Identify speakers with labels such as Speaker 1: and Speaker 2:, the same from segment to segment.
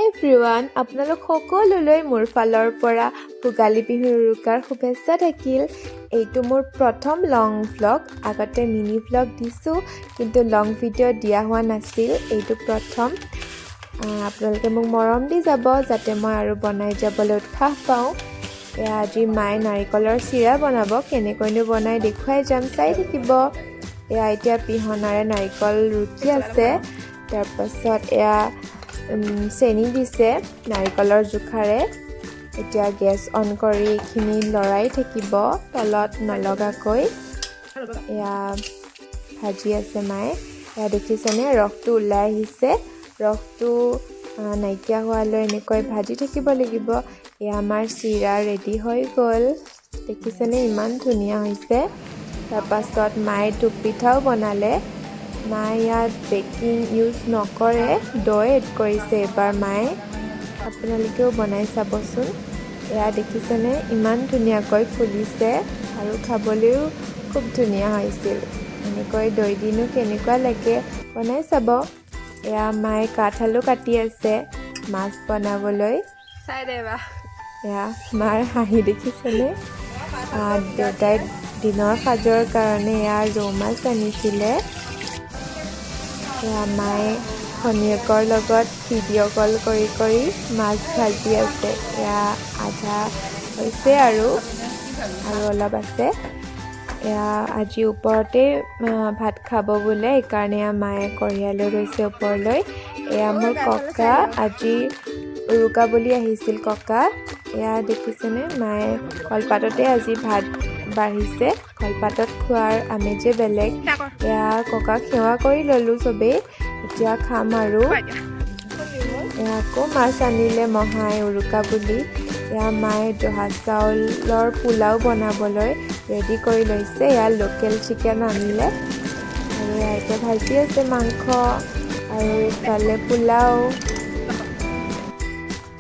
Speaker 1: Everyone, আপোনালোক সকলোলৈ মোৰ ফালৰ পৰা ভোগালী বিহুৰ উৰুকাৰ শুভেচ্ছা থাকিল। এইটো মোৰ প্ৰথম লং ভ্লগ। আগতে মিনি ভ্লগ দিছোঁ, কিন্তু লং ভিডিঅ' দিয়া হোৱা নাছিল। এইটো প্ৰথম। আপোনালোকে মোক মৰম দি যাব, যাতে মই আৰু বনাই যাবলৈ উৎসাহ পাওঁ। এয়া আজি মায়ে নাৰিকলৰ চিৰা বনাব। কেনেকৈনো বনাই দেখুৱাই যাম, চাই থাকিব। এয়া এতিয়া পিহনাৰে নাৰিকল ৰুকি আছে। তাৰপাছত এয়া চেনি দিছে নাৰিকলৰ জোখাৰে। এতিয়া গেছ অন কৰি এইখিনি লৰাই থাকিব তলত নলগাকৈ। এয়া ভাজি আছে মায়ে। এয়া দেখিছেনে, ৰসটো ওলাই আহিছে। ৰসটো নাইকিয়া হোৱালৈ এনেকৈ ভাজি থাকিব লাগিব। এয়া আমাৰ চিৰা ৰেডি হৈ গ'ল। দেখিছেনে, ইমান ধুনীয়া হৈছে। তাৰপাছত মায়ে টোপ পিঠাও বনালে। মায়ে ইয়াত বেকিং ইউজ নকৰে, দৈ এড কৰিছে এইবাৰ মায়ে। আপোনালোকেও বনাই চাবচোন। এয়া দেখিছেনে, ইমান ধুনীয়াকৈ ফুলিছে আৰু খাবলৈও খুব ধুনীয়া হৈছিল। এনেকৈ দৈ দিনো কেনেকুৱা লাগে, বনাই চাব। এয়া মায়ে কাঠ আলু কাটি আছে মাছ বনাবলৈ।
Speaker 2: চাই দে বা।
Speaker 1: এয়া মাৰ হাঁহি দেখিছেনে? দেউতাই দিনৰ সাজৰ কাৰণে এয়া ৰৌ মাছ আনিছিলে। এয়া মায়ে ভনীয়েকৰ লগত ভিডিঅ' কল কৰি কৰি মাছ ভাজি আছে। এয়া আধা হৈছে আৰু আৰু অলপ আছে। এয়া আজি ওপৰতে ভাত খাব বোলে, সেইকাৰণে এয়া মায়ে কঢ়িয়াই লৈ গৈছে ওপৰলৈ। এয়া মোৰ ককা, আজি উৰুকা বুলি আহিছিল ককা। এয়া দেখিছেনে, মায়ে কলপাততে আজি ভাত বাঢ়িছে। কলপাতত খোৱাৰ আমেজে বেলেগ। এয়া ককাক সেৱা কৰি ল'লোঁ চবেই, এতিয়া খাম আৰু। এয়া আকৌ মাছ আনিলে মহাই উৰুকা বুলি। এয়া মায়ে জহা চাউলৰ পোলাও বনাবলৈ ৰেডি কৰি লৈছে। এয়া লোকেল চিকেন আনিলে আৰু এয়া এতিয়া ভাজি আছে মাংস আৰু ইফালে পোলাও।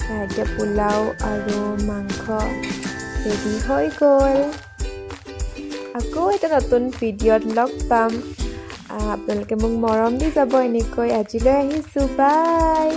Speaker 1: এয়া এতিয়া পোলাও আৰু মাংস ৰেডি হৈ গ'ল। আকৌ এটা নতুন ভিডিঅ'ত লগ পাম। আপোনালোকে মোক মৰম দি যাব এনেকৈ। আজিলৈ আহিছোঁ, বাই।